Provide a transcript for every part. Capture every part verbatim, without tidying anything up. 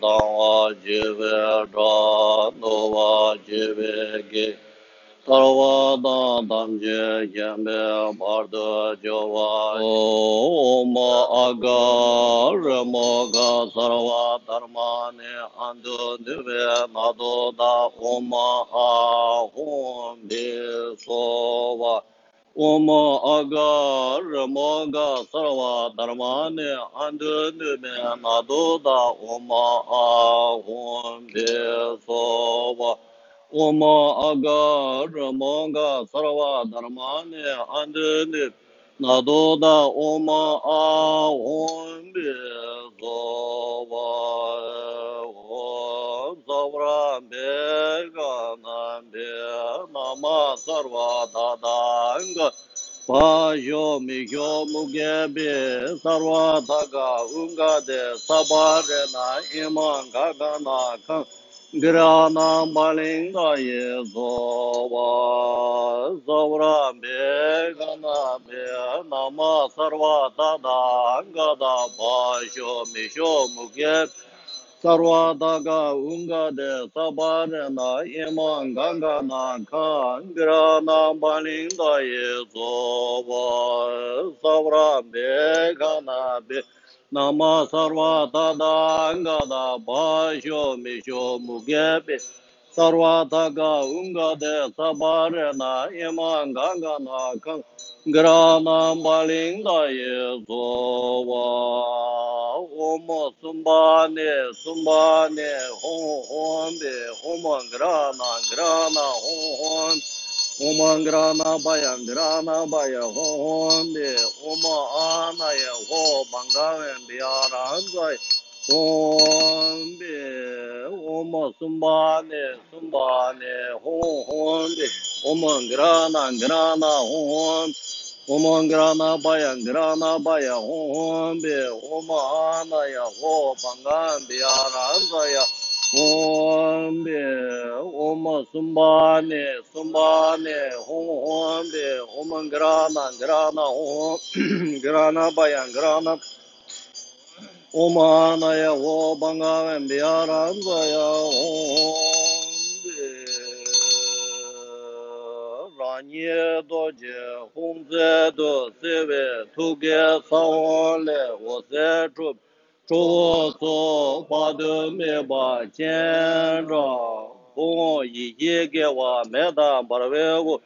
དང་བ་བྱེད་པའི་སྒྲ། འདུ་བ་བྱེད་པའི་སྐད། ཐར་པ་དང་ཐམས་ཅད་མཁྱེན་པའི་བར་དུ་གྱུར་པ། ཨོཾ་ཨ་ག་རུ་མུ་ག་སརྦ་དྷརྨ་ནི་ཨ་ཏུ་ཏུ་བེ་ན་དོ་ད། ཨོཾ་ཨཱཿཧཱུྃ་བྷེ་སྭཱ་ཧཱ། ཨོཾ་ཨ་ག་རུ་མུ་ག་སརྦ་དྷརྨ་ནི་ཨ་ཏུ་ཏུ་བེ་ན་དོ་ད། ཨོཾ་ཨཱཿཧཱུྃ་བྷེ་སྭཱ་ཧཱ། ཨོཾ་ཨ་ག་རུ་མུ་ག་སརྦ་དྷརྨ་ནི་ཨ་ཏུ་ཏུ་ན་དོ་ད། ཨོཾ་ཨཱཿཧཱུྃ་བྷེ་སྭཱ་ཧཱ། ཨོཾ་ས་བ་ར་བྷེ་ག་ན་བྷེ་ན་མ་སརྦ་ད་ཐཱ་ག་བ་ཤོ་མི་ཤོ་མུ་ཁེ་བྷེ་སརྦ་ད་ག་ཨུ་ག་དེ་ས་བ་རེ་ན་ཨི་མ་ག་ག་ན་ཁ་གི་ར་ན་པ་ལིང་ད་ཡེ་སྭཱ་ཧཱ། ས་བ་ར་བྷེ་ག་ན་བྷེ་ན་མ་སརྦ་ད་ཐཱ་ག་ད་བ་ཤོ་མི་ཤོ་མུ་ཁེ་སརྦ་ད་ག་ཨུ་ག་དེ་ས་བ་རེ་ན་ཨི་མ་ག་ག་ན་ཁ་གི་ར་ན་པ་ལིང་ད་ཡེ་སྭཱ་ཧཱ། ས་བ་ར་བྷེ་ག་ན་བྷེ་ན་མ་སརྦ་ད་ཐཱ་ག་ད་བ་ཤོ་མི་ཤོ་མུ་ཁེ་བྷེ་སརྦ་ད་ག་ཨུ་ག་དེ་ས་བ་རེ་ན་ཨི་མ་ག་ག་ན་ཁ་གི་ར་ན་པ་ལིང་ད་ཡེ་སྭཱ་ཧཱ། ཨོཾ་སུམྦྷ་ནི་སུམྦྷ་ནི་ཧཱུྃ་ཧཱུྃ་བྷེ། ཨོཾ་གི་ར་ན་གི་ར་ན་ཧཱུྃ་ཧཱུྃ། ཨོཾ་གི་ར་ན་བྷ་ཡ་གི་ར་ན་བྷ་ཡ་ཧཱུྃ་ཧཱུྃ་བྷེ། ཨོཾ་ཨཱ་ན་ཡ་ཧོ་བྷ་ག་ཝེ་བྷི་ཡ་ར་ཛ་ཡ་ཧཱུྃ་བྷེ། ཨོཾ་སུམྦྷ་ནི་སུམྦྷ་ནི་ཧཱུྃ་ཧཱུྃ་བྷེ། ཨོཾ་གི་ར་ན་གི་ར་ན་ཧཱུྃ་ཧཱུྃ། ཨོཾ་གི་ར་ན་བྷ་ཡ་གི་ར་ན་བྷ་ཡ་ཧཱུྃ་ཧཱུྃ་བྷེ། ཨོཾ་ཨཱ་ན་ཡ་ཧོ་བྷ་ག་ཝེ་བྷི་ཡ་ར་ཛ་ཡ་ཧཱུྃ་བྷེ། ཨོཾ་སུམྦྷ་ནི་སུམྦྷ་ནི་ཧཱུྃ་ཧཱུྃ་བྷེ། ཨོཾ་གི་ར་ན་གི་ར་ན་ཧཱུྃ་ཧཱུྃ། གི་ར་ན་བྷ་ཡ་གི་ར་ན། ཨོཾ་ཨཱ་ན་ཡ་ཧོ་བྷ་ག་ཝེ་བྷི་ཡ་ར་ཛ་ཡ་ཧཱུྃ་ཧཱུྃ་བྷེ། རང་ཉིད་རྡོ་རྗེ་ཧཱུྃ་ཚད་དུ་བརྩེ་བའི་ཐུགས་ཀའི་ས་བོན་ལས་འོད་ཟེར་འཕྲོ་ཁྲོ་བོ་ཚོགས་དཔག་ཏུ་མེད་པ་སྤྱན་དྲངས། ཧཱུྃ་ཡེ་ཤེས་སྐྱེ་བ་མེ་ལྟར་འབར་བའི་དབུས།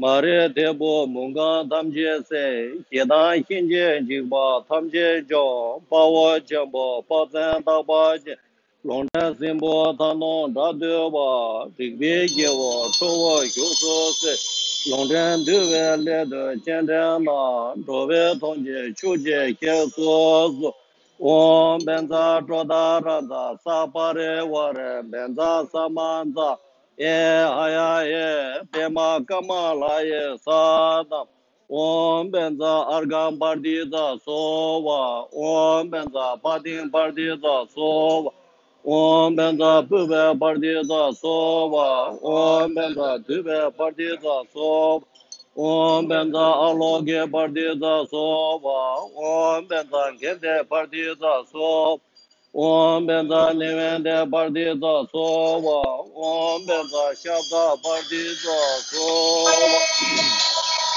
མ་རིག་འཐིབས་པའི་མུན་ཁང་ཐམས་ཅད་སེལ། ཞེ་སྡང་གཤིན་རྗེའི་འཇིགས་པ་ཐམས་ཅད་སྐྱོབ། དཔའ་བོ་ཆེན་པོ་དཔའ་རྩལ་དག་པ་ཅན། ལོག་འདྲེན་སྲིན་པོ་མཐའ་ནོར་དགྲ་འདུལ་བ། རིག་པའི་སྐྱེ་བོ་ཁྲོ་བོ་བཞུགས་སུ་གསོལ། ལོག་འདྲེན་འདུལ་བའི་སླད་དུ་སྤྱན་འདྲེན་ན། འགྲོ་བའི་དོན་བྱེད་ཕྱོགས་བཅུའི་སྐྱེལ་སོ་གསོལ། ཨོཾ་བཛྲ་ཀྲོ་ད་ར་ཛ་ས་པ་རི་ཝཱ་རེ་བཛྲ་ས་མ་ཛ་ཨེ་ཧ་ཡ་ཨེ་པདྨ་ཀ་མ་ལ་ཡེ་ས་དང་། ཨོཾ་བཛྲ་ཨརྒྷ་པྲ་ཏི་ཙ་སྭཱ་ཧཱ། ཨོཾ་བཛྲ་པ་ཏིཾ་པྲ་ཏི་ཙ་སྭཱ་ཧཱ། ཨོཾ་བཛྲ་ཕུརྦ་པྲ་ཏི་ཙ་སྭཱ་ཧཱ། ཨོཾ་བཛྲ་དུཥྛ་པྲ་ཏི་ཙ་སྭཱ་ཧཱ། ཨོཾ་བཛྲ་ཨ་ལོ་ཀེ་པྲ་ཏི་ཙ་སྭཱ་ཧཱ། ཨོཾ་བཛྲ་གྷནྟེ་པྲ་ཏི་ཙ་སྭཱ་ཧཱ། ཨོཾ་བཛྲ་ནི་ཝན་ཏེ་པྲ་ཏི་ཙ་སྭཱ་ཧཱ། ཨོཾ་བཛྲ་ཤབྡ་པྲ་ཏི་ཙ་སྭཱ་ཧཱ།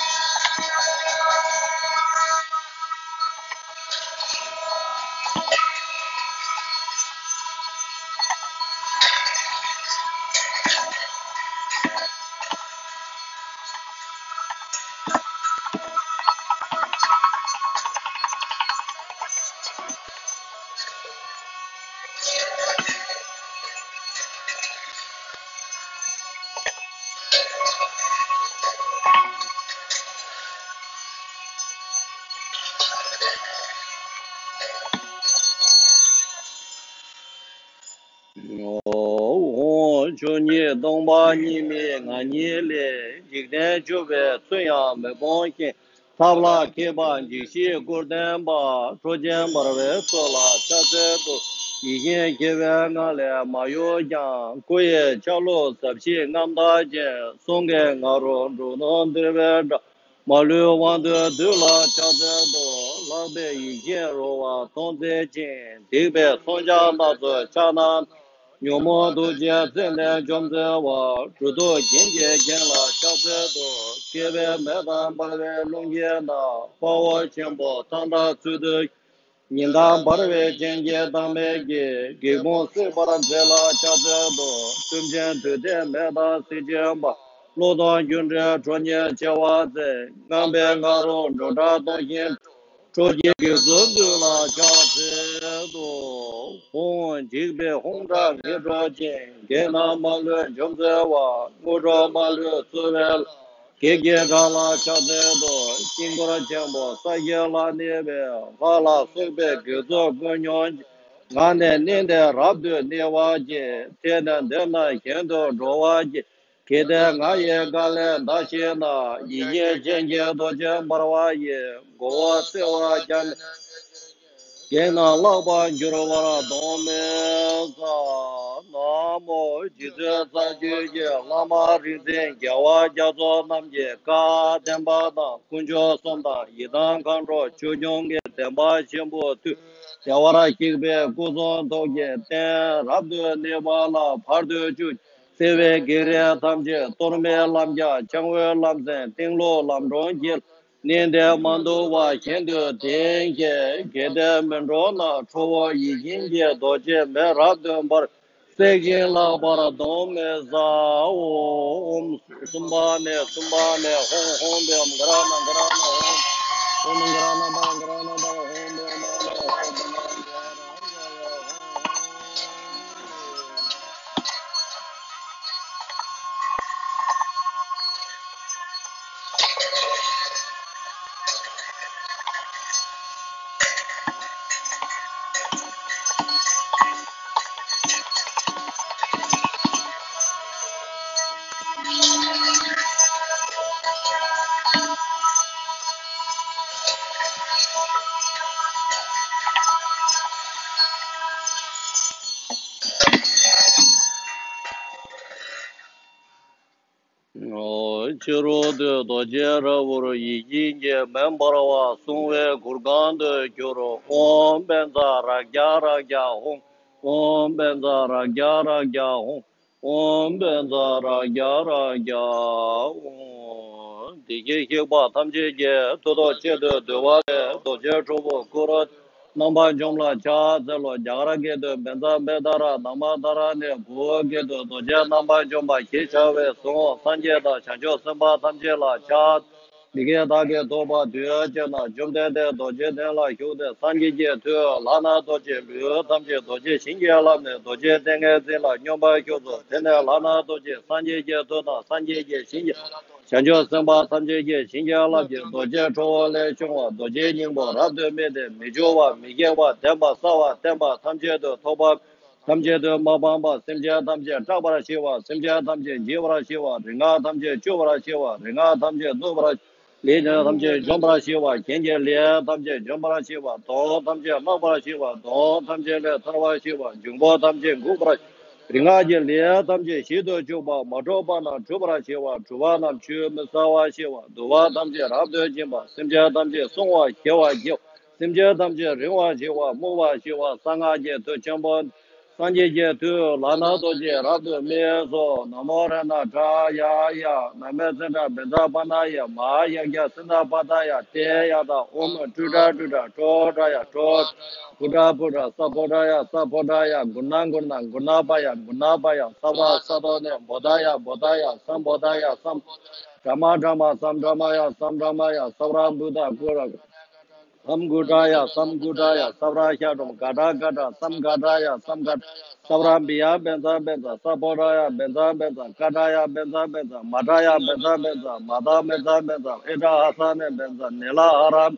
ཆོས་ཉིད་སྟོང་པ་ཉིད་མེད་ང་ཉིད་ལས། འཇིག་རྟེན་སྤྱོད་པའི་ཚུལ་ཡང་མི་སྤོང་ཞིང་། ཐབས་ལ་མཁས་པ་འཇིགས་བྱེད་སྐུར་བསྟན་པ། ཁྲོ་ཆེན་འབར་བའི་ཚོགས་ལ་ཕྱག་འཚལ་དུ། ཡིད་བཞིན་སྐྱེ་བོའི་ངང་ལས་མ་གཡོས་ཀྱང་། སྐུ་ཡི་ཆ་ལུགས་ཟབ་ཞི་རྔམ་བརྟན་ཅན། གསུང་གི་ང་རོ་འབྲུ་གནོན་བརྡོལ་བའི་སྒྲ། མ་ལུས་དབང་སྡུད་བདུད་ལ་ཕྱག་འཚལ་དུ། ལྷ་ ལྷག་པའི་ཡིད་བཞིན་རོལ་བ་མཐོང་མཛད་ཅིང་། སྡིག་པའི་མཚོན་ཆ་སྣ་ཚོགས་ཕྱག་ན། ཉོན་མོངས་དུག་ཅན་ཚེ་ནས་འཇོམས་མཛད་པ། གྲུབ་ཐོབ་རྒྱན་གྱི་རྒྱན་ལ་ཕྱག་འཚལ་དུ། སྐྱེ་བའི་མེ་དང་འབར་བའི་རླུང་གིས་མནར། དཔའ་བོ་ཆེན་པོ་མཐའ་དག་ཚུལ་དུ། ཉི་ཟླ་འབར་བའི་སྤྱན་གྱི་མདངས་མེད་ཀྱིས། སྒེག་མོ་སྲེག་པར་མཛད་ལ་ཕྱག་འཚལ་དུ། གཏུམ་ཆེན་དུས་མཐའི་མེ་དང་སྲེག་བྱེད་པ། གློག་སྟོང་སྒྱུ་འཕྲུལ་ཁྲོ་གཉེར་བྱེ་བ་བརྩེགས། རྔམ་པའི་ང་རོ་འབྲུག་སྒྲ་སྟོང་ཞིང་འཁྲུག་ཁྲོ་ཆུའི་གེགས་སུ་འདུལ་ལ་ཕྱག་འཚལ་དུ། ཧཱུྃ། འཇིགས་པའི་ཧཱུྃ་སྒྲ་སྔས་འགྲོ་ཅིང་། བགེགས་རྣམས་མ་ལུས་འཇོམས་མཛད་པ། དངོས་གྲུབ་མ་ལུས་སྩོལ་བའི་ལྷ། བགེགས་ཀྱི་དགྲ་ལ་ཕྱག་འཚལ་དུ། དཀྱིལ་འཁོར་ཆེན་པོ་ས་གཞི་ལ་གནས་པའི་ལྷ་ལ་སོགས་པའི་དགེ་ཚོགས་ཀུན་མྱོང་ཅིང་། ངག་ནས་སྨྲས་ཏེ་རབ་ཏུ་གནས་པ་ཡི། ཚེ་ནས་འདས་ནས་གཞན་དུ་འགྲོ་བ་ཡི། གལ་ཏེ་ང་ཡི་བཀའ་ལས་འདའ་ཤེས་ན། ཡིད་བཞིན་ཅན་གྱི་རྡོ་རྗེ་འབར་བ་ཡིས། མགོ་བོ་བསྲེགས་པ་བརྒྱ་མེད་བགེགས་རྣམས་བརླག་པར་འགྱུར་བར་གདོན་མི་ཟ། ན་མོ། རྗེ་བཙུན་རྩ་བརྒྱུད་ཀྱི་བླ་མ་རིག་འཛིན་རྒྱལ་བ་རྒྱ་མཚོ་རྣམས་ཀྱི་བཀའ་བདེན་པ་དང་། དཀོན་མཆོག་གསུམ་དང་ཡི་དམ་མཁའ་འགྲོ་ཆོས་སྐྱོང་གི་བདེན་པ་ཆེན་པོ་ཐུགས་བདེ་བར་གཤེགས་པའི་སྐུ་གསུང་ཐུགས་ཀྱི་རྟེན་རབ་ཏུ་གནས་པ་ལ་བར་དུ་བཅུག་ཅིང་། སེལ་བའི་བགེགས་རིགས་ཐམས་ཅད། གཏོར་མའི་ལམ་རྒྱ། འཆང་བའི་ལམ་སེང་། སྟེང་ལོགས་ལམ་གྲོང་གི་ནི་འདས་མ་འདུ་བ་གཞན་དུ་དེང་གི་གལ་ཏེ་མི་འགྲོ་ན། ཁྲོ་བོ་ཡིད་བཞིན་གྱི་རྡོ་རྗེ་མེ་རབ་ཏུ་འབར། བསྲེགས་ཤིང་བརླག་པར་གདོན་མི་ཟའོ། ཨོཾ། གསུམ་པ་ནས་གསུམ་པ་ནས་ཧཱུྃ་ཧཱུྃ་བཛྲ་ག་ར་ཎ་ག་ར་ཎ་ཧཱུྃ། ཨོཾ་ག་ར་ཎ་པ་ག་ར་ཎ་པ་ཧཱུྃ་བཛྲ་མ་ཧཱུྃ་བཛྲ་ན་ག་ར་ཎ་ཧཱུྃ། ཕྱི་རོལ་དུ་རྡོ་རྗེ་ར་བུར་ཡིད་བཞིན་གྱི་མེ་འབར་བ། སྲུང་བའི་གུར་ཁང་དུ་གྱུར། ཨོཾ་བཛྲ་རཀྵ་རཀྵ་ཧཱུྃ། ཨོཾ་བཛྲ་རཀྵ་རཀྵ་ཧཱུྃ། ཨོཾ་བཛྲ་རཀྵ་རཀྵ་ཧཱུྃ། དེ་བཞིན་གཤེགས་པ་ཐམས་ཅད་ཀྱི་མཐུ་སྟོབས་གཅིག་ཏུ་བསྡུ་བ་ལས། རྡོ་རྗེ་ཁྲོ་བོ་ཀུ་རུ། རྣམ་པར་འཇོམས་ལ་ཕྱག་འཚལ་ལོ། རྒྱ་གར་སྐད་དུ། བཛྲ་བཛྲ་རཀྵ་ན་མ་ཀྲ་ནི། བོད་སྐད་དུ། རྡོ་རྗེ་རྣམ་པར་འཇོམས་པ་ཞེས་བྱ་བའི་གཟུངས། སངས་རྒྱས་དང་བྱང་ཆུབ་སེམས་དཔའ་ཐམས་ཅད་ལ་ཕྱག་འཚལ་ལོ། འདི་སྐད་བདག་གིས་ཐོས་པ་དུས་གཅིག་ན། བཅོམ་ལྡན་འདས་རྡོ་རྗེ་གདན་ལ་བཞུགས་ཏེ། སངས་རྒྱས་ཀྱི་མཐུས་ལག་ན་རྡོ་རྗེ། ལུས་ཐམས་ཅད་རྡོ་རྗེ་བྱིན་གྱིས་བརླབས་ནས། རྡོ་རྗེ་ཏིང་ངེ་འཛིན་ལ་སྙོམས་པར་ཞུགས་སོ། དེ་ནས་ལག་ན་རྡོ་རྗེ་སངས་རྒྱས་ཀྱི་མཐུ་དང་། སངས་རྒྱས་ཀྱི་ཞིང་གི་བྱང་ཆུབ་སེམས་དཔའ་ཐམས་ཅད་ཀྱིས་བྱིན་གྱིས་བརླབས་ཀྱིས། རྡོ་རྗེ་ཁྲོ་བོ་ལས་བྱུང་བ་རྡོ་རྗེའི་སྙིང་པོ་རབ་ཏུ་སྨིན་ཏེ། མི་འཆུན་པ་མི་སྐྱེ་བ་བདེན་པ་གསལ་བ་བརྟན་པ་ཐམས་ཅད་དུ་ཐོགས་པ། ཐམས་ཅད་དུ་མ་སྤངས་པ། སེམས་ཅན་ཐམས་ཅད་སྐྲག་པར་བྱེད་པ། སེམས་ཅན་ཐམས་ཅད་འཇིགས་པར་བྱེད་པ། རིག་སྔགས་ཐམས་ཅད་གཅོད་པར་བྱེད་པ། རིག་སྔགས་ཐམས་ཅད་གནོད་པར། ལས་ཅན་ཐམས་ཅད་འཇོམས་པར་བྱེད་པ། གཞན་གྱི་ལས་ཐམས་ཅད་འཇོམས་པར་བྱེད་པ། དོན་ཐམས་ཅད་བརླག་པར་བྱེད་པ། དོན་ཐམས་ཅད་ལས་ཐར་བར་བྱེད་པ། འབྱུང་པོ་ཐམས་ཅད་འགུགས་པར། རིག་སྔགས་ཀྱི་ལས་ཐམས་ཅད་ཞིག་ཏུ་བཅུག་པ། མ་གྲུབ་པ་རྣམས་གྲུབ་པར་བྱེད་པ། གྲུབ་པ་རྣམས་ཆུད་མི་ཟ་བར་བྱེད་པ། འདུལ་བ་ཐམས་ཅད་རབ་ཏུ་འབྱིན་པ། སེམས་ཅན་ཐམས་ཅད་སྲུང་བར་བྱེད་པ། སེམས་ཅན་ཐམས་ཅད་རིང་བར་བྱེད་པ། སྨུག་པར་བྱེད་པ། གསང་སྔགས་ཀྱི་མཐུ་ཆེན་པོ། སངས་རྒྱས་ཀྱི་མཐུས་ལག་ན་རྡོ་རྗེ་རབ་ཏུ་སྨིན་སོ། ན་མོ་རཏྣ་ཏྲ་ཡ་ཡ། ན་མེ་ཙནྡྲ་བཛྲ་པཱ་ཎ་ཡ། མ་ཧཱ་ཡ་གྱ་སིནྡྷ་པ་ཏ་ཡ། ཏདྱ་ཐཱ། ཨོཾ་ཀྲུ་ཏྲ་ཀྲུ་ཏྲ། ཀྲོ་ཏྲ་ཡ་ཀྲོ། ཕུ་ཏྲ་ཕུ་ཏྲ། ས་ཕོ་ཏྲ་ཡ་ས་ཕོ་ཏྲ་ཡ། གུ་ཎ་གུ་ཎ་གུ་ཎ་པ་ཡ་གུ་ཎ་པ་ཡ། ས་བ་ས་ཏོ་ནི། བོ་དྷ་ཡ་བོ་དྷ་ཡ། སམ་བོ་དྷ་ཡ་སམ། བྲ་མ་བྲ་མ། སམ་བྲ་མ་ཡ་སམ་བྲ་མ་ཡ། ས་བ་ར་བུ་ཏ་ཀུ་ར། སམ་གུ་ཏྲ་ཡ་སམ་གུ་ཏྲ་ཡ། ས་བ་ར་ཤ་ཏོ་ག་ཏྲ་ག་ཏྲ། སམ་ག་ཏྲ་ཡ་སམ་ག་ཏྲ། ས་བ་ར་བི་ཡ་བཛྲ་བཛྲ། ས་ཕོ་ཏྲ་ཡ་བཛྲ་བཛྲ། ཀ་ཏྲ་ཡ་བཛྲ་བཛྲ། མ་ཏྲ་ཡ་བཛྲ་བཛྲ། མ་ཏ་བཛྲ་བཛྲ། ཨེ་ཏྲ་ཧ་ས་ནི་བཛྲ། ནི་ལ་ཧ་ར།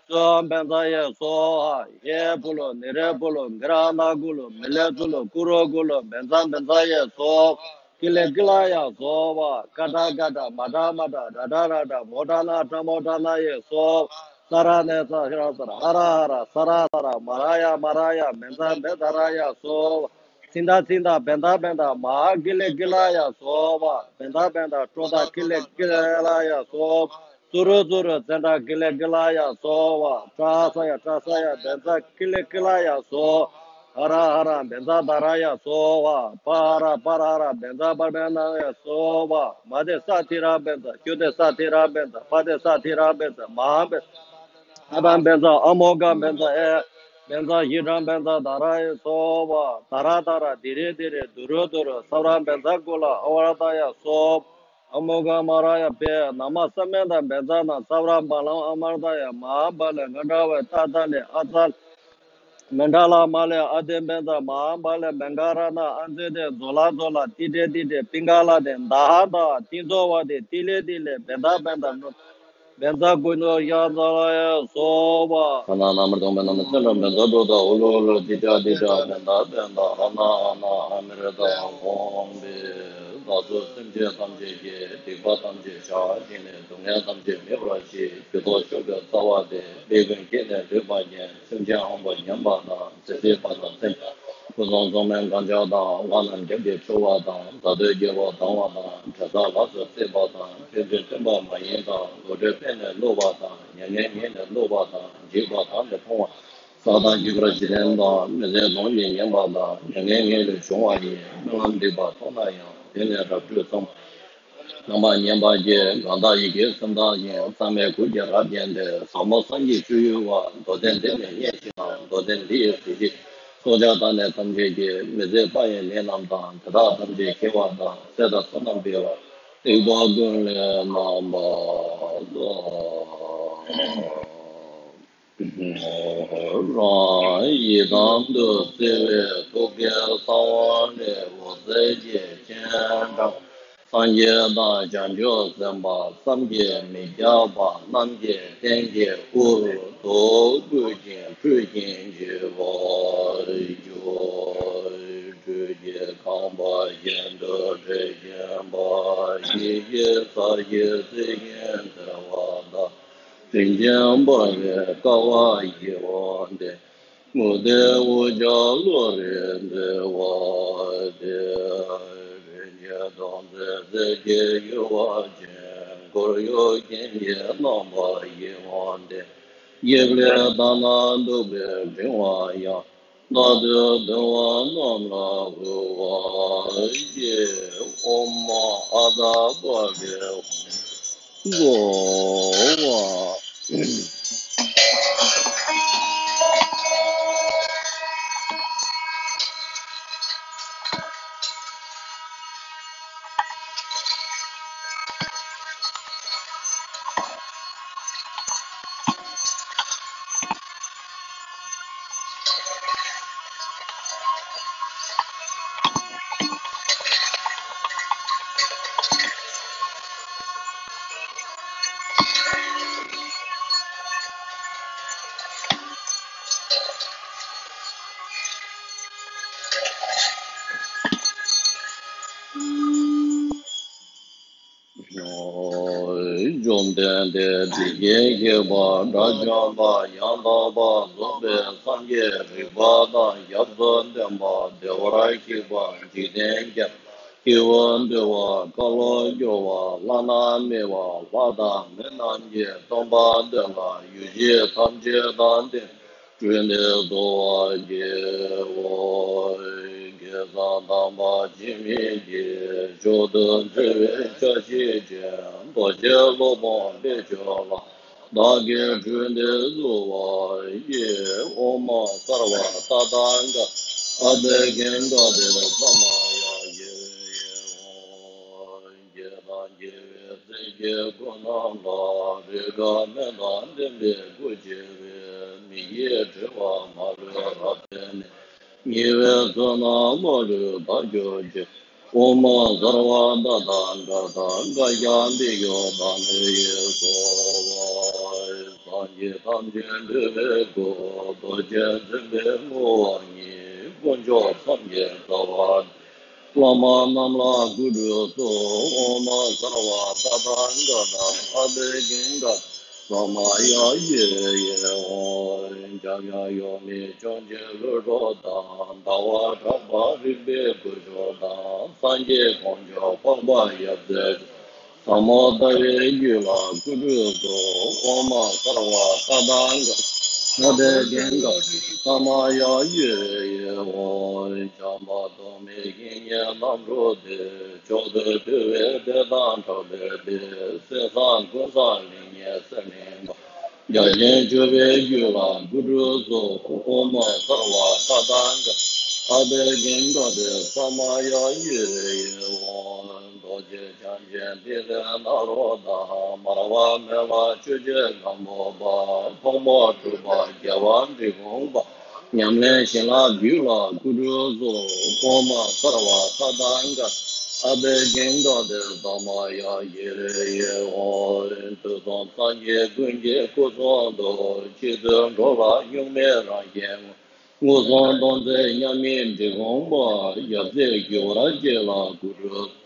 སོ་བཛྲ་ཡེ་སྭཱ་ཧཱ། ཧེ་ཕུ་ལོ་ནི་རེ་ཕུ་ལོ་གི་ར་ན་གུ་ལོ་མི་ལེ་ཚུ་ལོ་ཀུ་རོ་གུ་ལོ་བཛྲ་བཛྲ་ཡེ་སྭཱ་ཧཱ། ཀི་ལེ་ཀི་ལ་ཡ་སྭཱ་ཧཱ། ཀ་ཏྲ་ཀ་ཏྲ། མ་ཏྲ་མ་ཏྲ། ར་ཏྲ་ར་ཏྲ། མོ་ཏྲ་ན་ཏྲ་མོ་ཏྲ་ན་ཡེ་སྭཱ་ཧཱ། ས་ར་ནེ་ས་ཧ་ར་ས་ར། ཧ་ར་ཧ་ར། ས་ར་ས་ར། མ་ར་ཡ་མ་ར་ཡ། བཛྲ་བཛྲ་ཡ་སྭཱ་ཧཱ། སིན་ད་སིན་ད། བན་ད་བན་ད། མ་ཧཱ་ཀི་ལེ་ཀི་ལ་ཡ་སྭཱ་ཧཱ། བན་ད་བན་ད། ཀྲོ་ད་ཀི་ལེ་ཀི་ལ་ཡ་སྭཱ་ཧཱ། ཙུ་རུ་ཙུ་རུ་ཙནྡྲ་ཀི་ལི་ཀི་ལ་ཡ་སྭཱ་ཧཱ། ཏྲ་ས་ཡ་ཏྲ་ས་ཡ་བཛྲ་ཀི་ལི་ཀི་ལ་ཡ་སྭཱ་ཧཱ། ཧ་ར་ཧ་ར་བཛྲ་དྷ་ར་ཡ་སྭཱ་ཧཱ། པ་ཧ་ར་པ་ར་ཧ་ར་བཛྲ་པ་དྷ་ན་ཡ་སྭཱ་ཧཱ། མ་དེ་ས་ཐི་ར་བཛྲ་ཀྱུ་དེ་ས་ཐི་ར་བཛྲ་པ་དེ་ས་ཐི་ར་བཛྲ་མ་ཧ་བཛྲ་ཨ་ཏ་བཛྲ་ཨ་མོ་གྷ་བཛྲ་ཨེ། བཛྲ་ཧྲཱིཿ་བཛྲ་དྷ་ར་ཡ་སྭཱ་ཧཱ། དྷ་ར་དྷ་ར་དྷི་རི་དྷི་རི་དྷུ་རུ་དྷུ་རུ་ས་བཛྲ་བཛྲ་ཀུ་ལ་ཨ་ཝ་ར་ཏ་ཡ་སྭཱ་ཧཱ། ཨ་མོ་གྷ་མ་ར་ཡ་པེ། ན་མ་ས་མེ་ཏ་བཛྲ་ན་ས་བཛྲ་བ་ལམ་ཨ་མར་ཏ་ཡ་མ་ཧ་བ་ལེ་ང་ཏྲ་བ་ཏ་ཏ་ལེ་ཨ་ཙ་ལེ། མེ་ཏྲ་ལ་མ་ལེ་ཨ་དེ་བཛྲ་མ་ཧ་བ་ལེ་མེ་གྷ་ར་ན་ཨ་ཛེ་དེ་ཛོ་ལ་ཛོ་ལ་ཏི་ཏྲེ་ཏི་ཏྲེ་པིང་ག་ལ་དེ་ད་ཧ་ད་ཏི་ཛོ་བ་དེ་ཏི་ལེ་ཏི་ལེ་བེ་ད་བེ་ད་ནོ། བཛྲ་ཀུ་ཏུ་ཡ་ཛ་ལ་ཡ་སྭཱ་ཧཱ། ཨ་ན་ན་མར་དང་བེ་ན་མ་ཙན་དྲ་བཛྲ་ཌོ་ད་ཨུ་ལུ་ཨུ་ལུ་ཏི་ཏྲ་ཏི་ཏྲ་བེ་ད་བེ་ད་ཨ་ན་ཨ་ན་ཨ་མི་རུ་ད་ཧོམ་བེ། ད་ཚོ་སེམས་ཅན་ཐམས་ཅད་ཀྱི་སྡིག་པ་ཐམས་ཅད་བཤགས་བྱས་ནས་སྡུག་བསྔལ་ཐམས་ཅད་མེད་པར་བྱེད། ཀྱི་ཐོག་ཤོག་གི་རྩ་བ་སྟེ་སྡིག་ཀུན་ཁྱེར་ནས་ལུས་པ་ཉིད། སེམས་ཅན་ཕོངས་པ་ཉམས་པ་དང་། ཟས་ཟད་པ་དང་སེམས་ཀྱི་ཕུན་སུམ་ཚོགས་པའི་གང་ཟག་དང་། དབང་རྣམས་རྒྱབ་ཀྱིས་འཁྱུ་བ་དང་། གཟའ་བདུད་རྒྱལ་པོ་སྡང་བ་དང་། དྲི་ཟ་ལགས་སུ་བསྲེགས་པ་དང་། ཕན་ཚུན་བསྟུན་པ་མ་ཡིན་དང་། བློ་གྲོས་སྤེལ་ནས་བསླུ་བ་དང་། མྱ་ངན་ངས་ནས་བསླུ་བ་དང་། འཇིགས་པ་དག་ནས་ཕོངས་པ། ས་དང་རྒྱུ་སྐར་འཇིག་རྟེན་དང་། མི་ཚེ་དོན་གྱིས་ཉམས་པ་དང་། མྱ་ངན་ངས་ལས་བྱུང་བ་ཡིན། སྨོན་ལམ་སྡིག་པ་མཐོང་ན་ཡང་། དེ་ནས་རབ་བསྒྲུབས་ཙམ། རྣམ་པར་ངན་པ་བརྒྱད། གང་དག་ཡི་གེ་སུམ་རྟགས་བཞིན། གཙང་མའི་གུར་གྱིས་རབ་བརྒྱན་ཏེ། ཟབ་མོ་སངས་རྒྱས་སྤྱོད་ཡུལ་བ། མདོ་སྡེ་འདི་ནི་མཉེས་ཤིག་དང་། མདོ་སྡེ་འདི་ཡི་གཟི་བརྗིད། སྲོག་ཆགས་དག་ནི་ཐམས་ཅད་ཀྱི། མི་བཟད་པ་ཡི་ནད་རྣམས་དང་། དེ་དག་ཐམས་ཅད་སྐྱེ་བ་དང་། ཚེ་དང་བསོད་ནམས་འཕེལ་བ། སྡིག་པ་ཀུན་ལས་རྣམ་པར་སྲུངས། རང་ཡི་དམ་དུ་བརྩེ་བའི་ཐུགས་ཀའི་གསང་བ་ལས། འོད་ཟེར་གྱི་སྤྱན་དྲངས། སངས་རྒྱས་དང་བྱང་ཆུབ་སེམས་དཔའ་བསམ་གྱིས་མི་ཁྱབ་པ་རྣམས་ཀྱི་རྟེན་གྱི་དབུར་བསྡུ་བསྐུལ་ཞིང་ཁྲུས་ཀྱིས་མཆོད་པར་གྱུར། ཁྲུས་ཀྱིས་ཁང་པ་གཞན་དུ་བྲི་བཞིན་པ། ཡིད་ཀྱིས་ས་གཞི་བསྲེགས་ཤིང་བཙིར་བ་དང་། དྲིན་ཅན་འབར་བའི་ཀ་བ་ཡི་འོད་ཟེར། མུ་སྟེགས་འུ་ཅག་བློ་རིག་འཛིན་པ་སྟེ། རིན་ཆེན་མཐོང་ཚད་གསེར་གྱི་ཡུ་བ་ཅན། འཁོར་ཡུག་ཀུན་གྱི་རྣམ་པ་ཡི་འོད་ཟེར། གཡས་ལས་ལྟ་ན་སྡུག་པའི་ཕྲེང་བ་ཡང་། རྣ་ལྟོས་གདུང་བ་རྣམས་ལ་དབུལ་བར་བགྱི། ཨོཾ་ཨ་ཏི་ཤ་བྷ་ཝ། བཅོམ་ལྡན་འདས་འདི་སྐད་བཤད་པ། དགྲ་བཅོམ་པ་ཡང་དག་པར་རྫོགས་པའི་སངས་རྒྱས་རིག་པ་དང་ཞབས་སུ་ལྡན་པ། བདེ་བར་གཤེགས་པ་འཇིག་རྟེན་མཁྱེན་པ། སྐྱེས་བུ་འདུལ་བ། བཀའ་སློབ་སྐྱོང་བ། བླ་ན་མེད་པ། ལྷ་དང་མི་རྣམས་ཀྱི་སྟོན་པ། དོན་ལ་ཡུལ་གྱི་ཐམས་ཅད་དང་ལྡན། སྤྲུལ་ནས་བསྡུ་བ་རྒྱལ་པོ། སྐལ་བཟང་དམ་པ་འཆི་མེད་ཀྱི། མཆོག་ཏུ་བརྩེ་བའི་ཕྱག་བཞེས་ཅན། རྡོ་རྗེ་སློབ་དཔོན་དཔལ་ཕྱུག་ལྷ། བདག་གིས་ཁྲུས་འདི་གསོལ་བར་བགྱི། ཨོཾ་སརྦ་ཏ་ཐཱ་ག་ཏ་ཨ་ཏི་ཀིང་ག་ཏེ་ས་མ་ཡ་ཡེ་ཧོ། དགེ་དང་དགེ་བའི་ཚིག་གི་སྐུ་རྣམས་ལ། རེས་འགའ་སྨན་དང་ལྡན་པའི་སྐུ་ཆེ་བས། མིག་གི་དྲི་བ་མ་ལུས་རབ་བསལ་ནས། ཉེ་བའི་ཚོགས་རྣམས་མ་ལུས་དག་གྱུར་ཅིག། ཨོཾ་སརྦ་ཏ་ཐཱ་ག་ཏ་ཀཱ་ཡ་པི་ཡོ་དྷཱ་ནི་ཡེ་སྭཱ་ཧཱ། སངས་རྒྱས་ཐམས་ཅད་འདུས་པའི་སྐུ། རྡོ་རྗེ་འཛིན་པའི་ངོ་བོ་ཉིད། དཀོན་མཆོག་ཐམས་ཅད་རྩ་བ། བླ་མ་རྣམས་ལ་སྐུ་གྲུབ་སྩོལ། ཨོཾ་སརྦ་ཏ་ཐཱ་ག་ཏ་ཨ་ཏི་ཀིང་ག་ཏེ་ས་མ་ཡ་ཡེ་ཧོ། འཇམ་དབྱངས་གཡོ་མེད་ཕྱོགས་བཅུའི་ཀླུ་སྒྲུབ་དང་། ཟླ་བ་གྲགས་པ་རིག་པའི་སྐུ་མཆོག་དང་། སངས་རྒྱས་དཀོན་མཆོག་འཕགས་པ་ཡབ་སྲས། ཟབ་མོ་ལྟ་བའི་རྒྱུད་ལ་སྐུ་འཁྲུངས་སོ། ཨོཾ་སརྦ་ཏ་ཏང་ག་ཨ་བྷེ་ཀེ་ཀ་ཏེ་ས་མ་ཡ་ཡེ་ཧོ། བྱམས་པ་སྟོང་མེད་བཤེས་གཉེན་རྣམ་གྲོལ་ཏེ། མཆོག་ཏུ་ཐུབ་པའི་སྡེ་དང་གྲགས་པའི་སྡེ། གསེར་ཟངས་ཀུན་བཟང་ལེགས་ཉེས་སེལ་མིན་པ། རྒྱ་ཆེན་སྤྱོད་པའི་རྒྱུད་ལ་སྐུ་འཁྲུངས་སོ། ཨོཾ་སརྦ་ཏ་ཏང་ག་ཨ་བྷེ་ཀེ་ཀ་ཏེ་ས་མ་ཡ་ཡེ་ཧོ། རྡོ་རྗེ་འཆང་ཆེན་ཏི་ལི་ནཱ་རོ་དང་། མར་པ་མེ་ལྷ་ཆོས་ཀྱི་སྒམ་པོ་པ། ཕག་མོ་གྲུ་པ་རྒྱལ་བ་འབྲི་གུང་པ། ཉམས་ལེན་བྱིན་རླབས་རྒྱུད་ལ་སྐུ་འཁྲུངས་སོ། ཨོཾ་སརྦ་ཏ་ཏང་ག་ཨ་བྷེ་ཀེ་ཀ་ཏེ་ས་མ་ཡ་ཡེ་ཧོ། དུས་གསུམ་སངས་རྒྱས་ཀུན་གྱི་སྐུ་གསུང་ཐུགས། ཕྱི་དུས་འགྲོ་ལ་གཉུག་མའི་རང་བཞིན་ངོ་། མངོན་སུམ་སྟོང་གསལ་མཉམ་ཉིད་འབྲི་གུང་པ། ཡབ་སྲས་རྒྱུ་བར་བཅས་ལ་སྐུ་འཁྲུངས།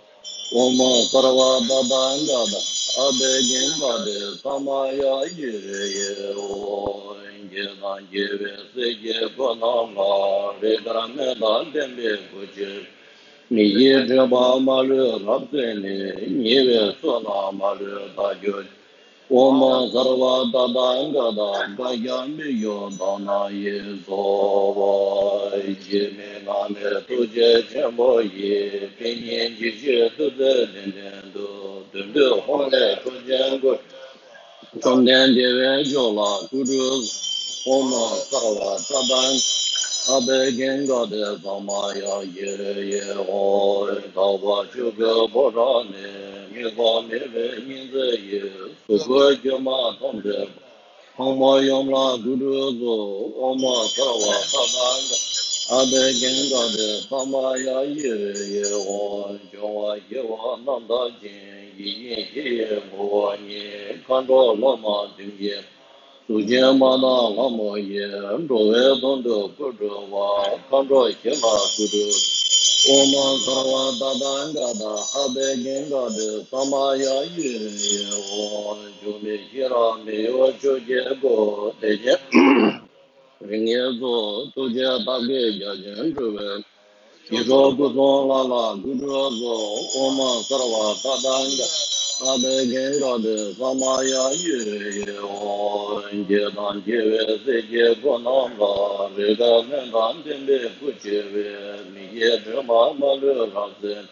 ཨོཾ་སརྦ་ཏ་ཏང་ག་ཏ་ཨ་བྷེ་ཀེ་ཀ་ཏེ་ས་མ་ཡ་ཡེ་ཧོ། དགེ་དང་རྒྱལ་བའི་སྲས་ཀྱི་སྐུ་རྣམས་ལ། རིགས་དཀར་སྨན་དང་ལྡན་པའི་སྐུ་ཆེ། མི་ཡི་སྒྲིབ་པ་མ་ལུས་རབ་བསལ་ནས། ཉེ་བའི་བསོད་ནམས་མ་ལུས་དག་གྱུར། ཨོཾ་སརྦ་ཏ་ཏང་ག་ཏ་བཀའ་རྒྱ་མི་བསྐྱོད་གདམས་ངག་ཡིད་སྲུང་བ། འཇིགས་མེད་དངངས་མེད་ཐུགས་རྗེ་ཆེན་པོ་ཡིས། དེ་ཉིད་འཇིགས་བྱེད་བདུད་རྩི་ལྡན་ལྡན་དུ། བདུད་འདུལ་ཧཱུྃ་ལས་འཕྲོག་བྱེད་སྐུ། བཅོམ་ལྡན་བདེ་བའི་མཆོག་ལ་སྐུ་འཁྲུངས། ཨོཾ་སརྦ་ཏ་ཏང་ཨ་བྷེ་ཀེ་ཀ་ཏེ་ས་མ་ཡ་ཡེ་ཧོ། དག་པ་ཆོས་སྐུའི་ཕོ་བྲང་ནས། དམིགས་པ་མེད་པའི་སྙིང་རྗེ་ཡིས། གཟུགས་སྐུ་སྒྱུ་མ་ཐམས་ཅད་པ། ཕག་མོ་ཡུམ་ལ་སྐུ་འཁྲུངས་སོ། ཨོཾ་སརྦ་ཏ་ཏང་ག་ཨ་བྷེ་ཀེ་ཀ་ཏེ་ས་མ་ཡ་ཡེ་ཧོ། འབྱུང་བ་བཞི་པོ་རྣམ་དག་ཅིང་། ཡིད་བཞིན་བཞི་ཡི་ངོ་བོ་ཉིད། མཁའ་འགྲོ་སློབ་མ་བདུན་བརྒྱད། གཟུགས་ཅན་མ་དང་ལྷ་མོ་ཡི། འགྲོ་བའི་དོན་དུ་སྐུ་སྤྲུལ་པ། མཁའ་འགྲོ་བཞི་ལ་སྐུ་སྤྲུལ། ཨོཾ་སརྦ་ཏ་ཏང་ག་ཏ་ཨ་བྷེ་ཀེ་ཀ་ཏེ་ས་མ་ཡ་ཡེ་ཧོ། འགྱུར་མེད་ཤེས་རབ་མི་གཡོ་ཆོས་ཀྱི་སྐུ། བདེ་ཆེན་རིགས་ལྔའི་གཙོ། ཐུགས་རྗེ་ཐབས་མཁས་རྒྱ་ཆེན་སྤྲུལ་པའི། ཞི་ཁྲོ་སྐུ་གསུམ་ལ་ལ་སྐུ་འཁྲུངས་སོ། ཨོཾ་སརྦ་ཏ་ཏང་ག་ཨ་བྷེ་ཀེ་ཀ་ཏེ་ས་མ་ཡ་ཡེ་ཧོ། རྒྱལ་དང་རྒྱལ་བའི་སྲས་ཀྱི་སྐུ་རྣམས་ལ། རིགས་དཀར་སྨན་དང་ལྡན་པའི་སྐུ་ཆེ་བའི། མི་ཡི་སྒྲིབ་པ་མ་ལུས་རབ་བསལ།